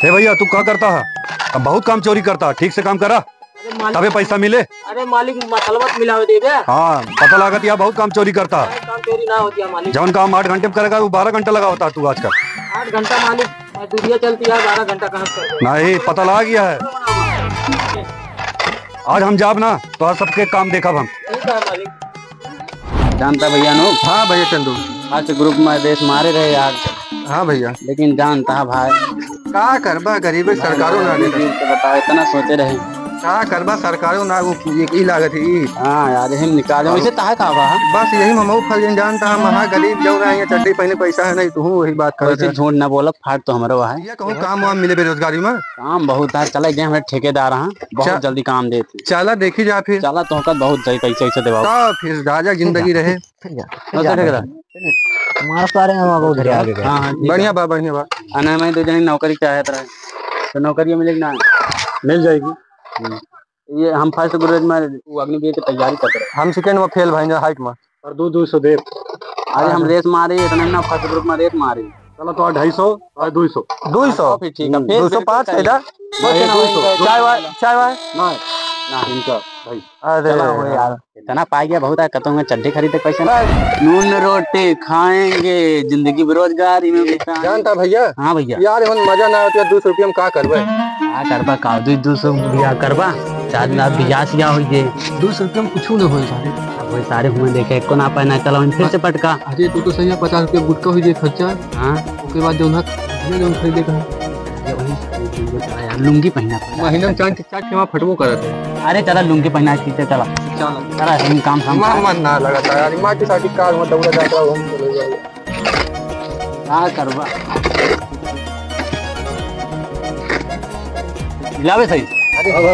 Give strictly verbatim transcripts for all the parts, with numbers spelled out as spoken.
हे भैया, तू का करता है? अब बहुत काम चोरी करता है, ठीक से काम करा, अरे मालिक, तबे पैसा मिले। अरे मालिक, मसलवा त मिलावे देबे। हाँ, पता लागत या बहुत काम चोरी करता है। अरे काम चोरी ना होती है मालिक। जौन काम आठ घंटे में करेगा, वो बारह घंटा लगावता है तू आजकल। आठ घंटा मालिक, मजदूरिया चलती है, बारह घंटा कहाँ से करेगा? नहीं, पता लाग गया है। आज हम जाब ना, तो आज सबके काम देखब हम। ठीक है मालिक। जानता भैया नु? हाँ भैया चंदू। आज ग्रुप में रेस मारे रहे यार। हाँ भैया। लेकिन जानता है भाई। का करबा, गरीब है, सरकारों ना देता। तो बताओ, इतना सोचे रहे। का करबा, सरकारों ना, वो एक ही लागत है। हाँ यार, यही निकाले। वैसे तहा का बा? बस यही ममऊ फल जिन जानता है, महा गरीब जो ना है, चड्डी पहने पैसा है नहीं, तू वही बात कर वैसे रहा। झूठ ना बोला, फाट तो हमारा है। ये कहूँ काम वाम मिले बेरोजगारी में? काम बहुत है, चले गए हमारे ठेकेदार हैं, बहुत चा-, जल्दी काम देते। चला देखी जा फिर। चला तोहका बहुत सही पैसे वैसे देवाओ। तो फिर राजा जिंदगी रहे। फिर जा, फिर नमस्ते जा, ठेकेदार। मार सारे हम आगे उधर आ गए। हाँ, हाँ, ठीक बढ़िया है। बा, बढ़िया बा। अना मैं दो जने नौकरी चाहत रहे, तो नौकरी मिले कि ना? मिल जाएगी। हम्म। ये हम फर्स्ट ग्रेड में वो अग्निवीर की तैयारी करते रहे। हम सेकंड में फेल भाई ना हाइट में। और दो दो सौ देव। अरे हम रेस मारे, इतने ना फर्स्ट ग्रुप में रेस मारे। चलो तो ढाई सौ और दो सौ। दो सौ? हाँ, तो फिर ठीक है। हम्म। फिर दो सौ पाँच बिल्कुल है ना? नहीं, दो सौ। चाय वाय, चाय वाय? नहीं। ना। इनका भाई। अरे चला हो यार। यार, इतना पाई गया बहुत है, कतों में चड्ढी खरीदे पैसे ना। नून रोटी खाएंगे, जिंदगी बेरोजगारी में बिताएंगे। जानता भैया? हाँ भैया। यार, एहन मजा ना होता, दो सौ रुपया में का करबे? का करबा, का दो, दो सौ रुपया करबा? चार लाख बियाह सिया हो गए। दो सौ रुपया में कुछ ना होई सारे। अब वही सारे हुए देखे, एको ना पाए ना, चला हम फिर से पटका। अरे, तू तो सही है, पचास रुपया गुटखा हुई जे खर्चा। हाँ। ओके बाद जौन है, ये जौन खरीदे का है। ये वही यार, लुंगी पहना पड़ा। महीना में चार चार ठेवा फटबो करत है। अरे चला लुंगी पहना के खींचे चला। चला। चला हम काम धाम माँ करा। मन ना लगाता यार, माँ की शादी कार में दौड़ा जाता हूँ, हम चले जाओ। का करबा? मिलावे सही। अरे अब,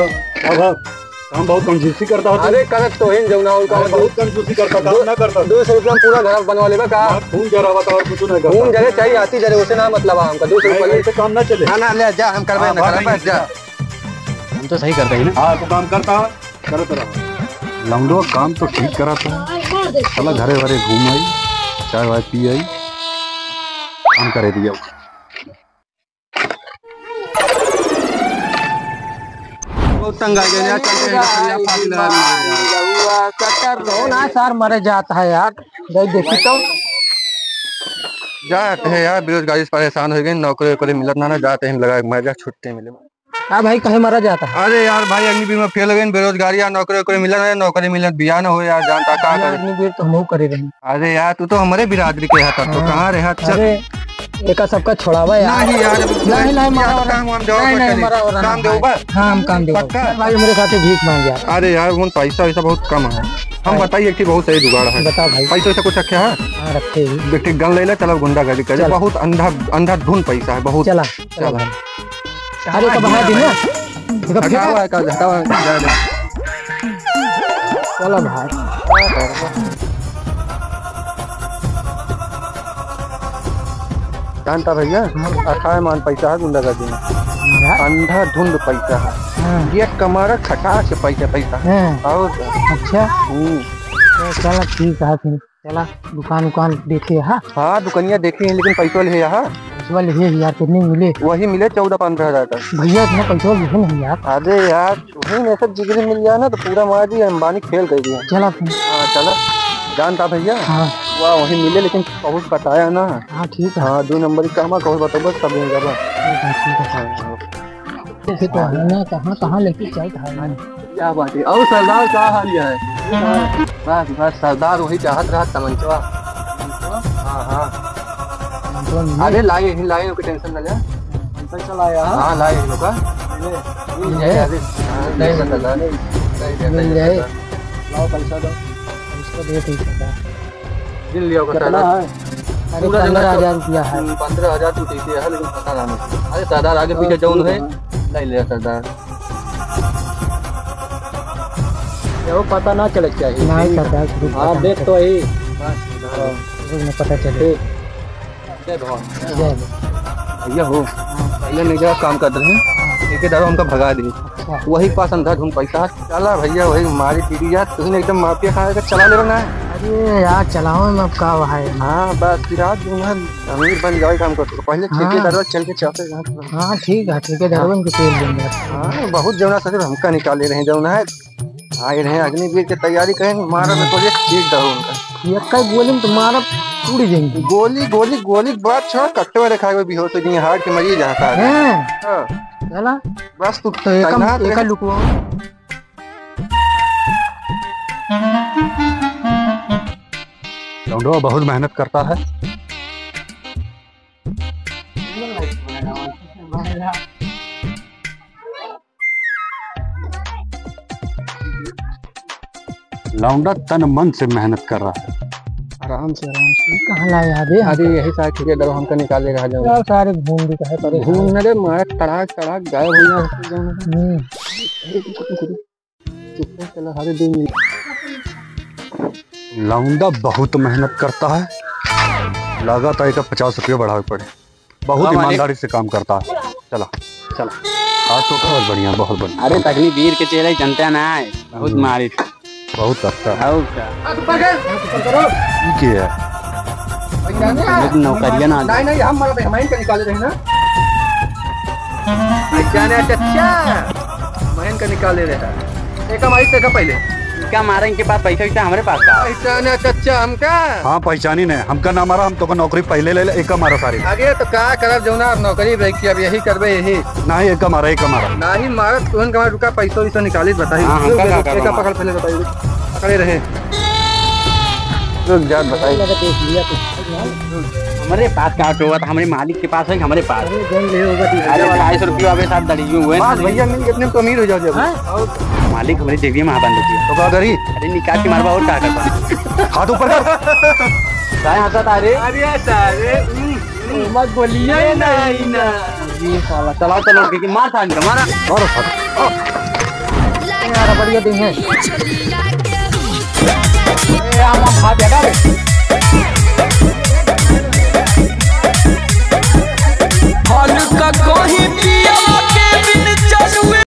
अब, काम बहुत कंजूसी करता होता। अरे करत तो है जौना और काम हाँ, बहुत कंजूसी करता, काम दो, ना करता। दो सौ रुपया में पूरा घर बनवा लेबा का? हाँ, खून जरा बता और कुछ ना करता। खून जरे चाहे आती जरे, उसे ना मतलब है हमका। दो सौ रुपया नहीं, ऐसे काम ना चले। ना, ना, ले जा, हम करबे हाँ, ना हाँ, करबे, नहीं, जा। हम तो सही करते हैं ना। हाँ, तो काम करता, करत रहा। लौंडो काम तो ठीक करत है। चला घरे वरे घूम आई, चाय वाय पी आई, काम करे दिया। बहुत तंग आ गया यार, चलते हैं, लकड़ियाँ फाड़ी लगा दी। कौन है सर, मरे जाता है यार, गई देखी तो। जाते हैं यार, बेरोजगारी से परेशान हो गए, नौकरी वोकरी मिलत ना, ना, जाते हैं, लगा मजा, छुट्टी मिले। हाँ भाई, कहे मरा जाता है? अरे यार भाई, अग्निवीर में फेल हो गए, बेरोजगारी, यार नौकरी वोकरी मिलत ना, नौकरी मिलत बिया ना हो यार, जानता का यार, करे। अग्निवीर तो हमहू करे रही। अरे यार, तू तो हमारे बिरादरी के हाथ तो हाँ। कहाँ रहे हाथ? चल। अरे, एका सबका छोड़ावा यार। नहीं यार, नहीं, नहीं, मरा यार, वाला। काम वाम देवा नहीं, पर नहीं, चली। मरा वाला काम नहीं। देवा बस। हाँ, हम काम देवा। पक्का? भाई, हमारे साथ भीख मांग यार। अरे यार, उन पैसा वैसा बहुत कम है। हम भाई। बताइए कि बहुत सही जुगाड़ है। बता भाई। पैसा वैसा कुछ रखे है? हाँ, रखे ही। देख, ठीक गन ले ले, चलो गुंडागर्दी करे। चल। बहुत अंधा, अंधाधुन पैसा है, बहुत। चला, चला चला। भाई। अरे, तो बहा दी ना। देखो, हटावा फेंका। है, का हटावा है, जा दे। चलो भाई। जानता भैया, अथाह मान पैसा है गुंडागर्दी में। हाँ। अंधाधुंध पैसा है। हाँ। ये कमारा खटा के पैसा, पैसा है। हाँ। और क्या? अच्छा। हम्म। तो चलो ठीक है फिर, चला दुकान उकान देखे, हाँ? हाँ, दुकनिया देखे हैं, लेकिन पैसा ले यहाँ। पैसा ले यार, कितने मिले? वही मिले चौदह पन्द्रह हजार तक। भैया, इतना पैसा भी नहीं यार। अरे यार, वही में सब जिगरी मिल जाए ना तो पूरा मार दिया, अंबानी फेल कर दिया। चला फिर। हाँ, चला। जानता भैया? हाँ। वाह, वही मिले, लेकिन बहुत बताया ना। हाँ, ठीक है। हाँ, दो नंबर की काम है, बहुत बताओ, बस सब यहीं करवा। ठीक है, ठीक है। हाँ, हाँ। ऐसे तो है ना, कहाँ, कहाँ लेके चलत है ना। क्या बात है? और सरदार का हाल है? बस, बस, सरदार वही चाहत रहा, तमंचवा। हाँ, हाँ। तमंचवा मिले? अरे, लाए, यहीं लाए, ओके, टेंशन ना ले। पैसा लाया, हाँ? हाँ, लाए, इन लोग का। मिले? मिल जाए। अरे, हाँ, नहीं, सरदार, नहीं। मिल जाए। लाओ, पैसा दो। इसको दे दीजिए। गिन लिया होगा कितना सरदार। है? अरे, पूरा जंगल पन्द्रह हजार तो रुपया है। हम्म, पन्द्रह हजार तो ठीक है, लेकिन पता ना नहीं। अरे सरदार, आगे पीछे जौन है, नहीं लिया सरदार। ये वो पता ना चले चाहिए। नहीं सरदार, कुछ हाँ, पता देख नहीं तो वही। बस, हाँ, कुछ नहीं पता चले। ठीक। जय भगवान। जय भगवान। भैया हो, पहले नहीं जगह काम करते हैं, ठेकेदारों हमका भगा दिए। अच्छा। वही पास अंधाधुंध पैसा, चला भैया, वही मारी पीटी यार, तुमने एकदम माफिया खाना का चला ले ना। ये यार, चलावे में अब का है? हाँ, बस फिर आज जो है अमीर बन जाए काम करते। पहले हाँ। ठेकेदारवा चल के चाहते हैं। हाँ, ठीक है, ठेकेदारवन के तेल देंगे। हाँ, बहुत जौना से हमका निकाले रहे, जौना है आए रहे अग्निवीर के तैयारी करें, मारा में तो एक चीज दहो उनका। ये कई गोली में तो मारा टूट जाएंगे। गोली, गोली, गोली की बात छोड़ा, कट्टे वाले खाए हुए बेहोश हो जाएंगे, हार्ट के मरीज आता है। हैं? हाँ। चला। बस तू तो एक हम, तैनात एक रहे। लुकवा। लौंडवा बहुत मेहनत करता है। लौंडा तन मन से मेहनत कर रहा है। आराम से, आराम से। कहाँ लाए अबे? अरे यही सारे ठेकेदार हमका निकाले रहा जाओ। यार सारे घूम भी कहे परे। घूम न रे, मार तड़ाक तड़ाक गायब हो गया। हम्म। चुप कर, चला, सारे दो मिनट। लौंडा बहुत मेहनत करता है, लागत है एका पचास रुपया बढ़ावे पड़े। बहुत हाँ, मालिक। ईमानदारी से काम करता है। चला, चला। आज तो बहुत बढ़िया, बहुत बढ़िया। अरे, अग्निवीर के चेहरे जनता ना है, बहुत हम्म। मारित। बहुत अच्छा। और क्या? ये क्या है? नौकरिया ना। नहीं, नहीं, हम मारा, हम इनका निकाले रहे ना। पहचाने चच्चा, हम इनका निकाले रहे। एका मारी, देखा पहले। इनका मारे, इनके पास पैसा वैसा हमरे पास था। पहचाने चच्चा हमका? हाँ, पहचानी ने। हमका ना मारा, हम तोका नौकरी पहले ले ले, एका मारा सारे। अरे तो का करब जौना, अब नौकरी भाई की, अब यही करबे, यही। नाही, एका मारा, एका मारा। नाही मारत, तुहन का रुका, पैसा वैसा निकाली, बताई। हाँ, हमका का करबा एका मारा? पकड़, पहले बताई, पकड़े रहे। रुक जा, बताई। हमरे पास का ऑटो हुआ था, हमरे मालिक के पास है, हमरे पास। अरे, जौन ले होगा, ठीक है। अरे, ढाई सौ रुपया अबे साथ दड़ियो हुए। बस भैया, मिल के इतने में तो अमीर हो जाओ जब। हाँ? मालिक हमरे जेबिया में हाथ बांध दिया। तो का करी? अरे, निकाल के मारबा और का करबा? हाथ ऊपर कर। काय हंसत आ रे? अरे सारे, हम्म, हम्म। मत बोलिए। ये नहीं ना। ये साला, चलाओ, चलाओ, ठीक है, मार साला इनका, मारा। मारो साला। यार, बढ़िया दिन है।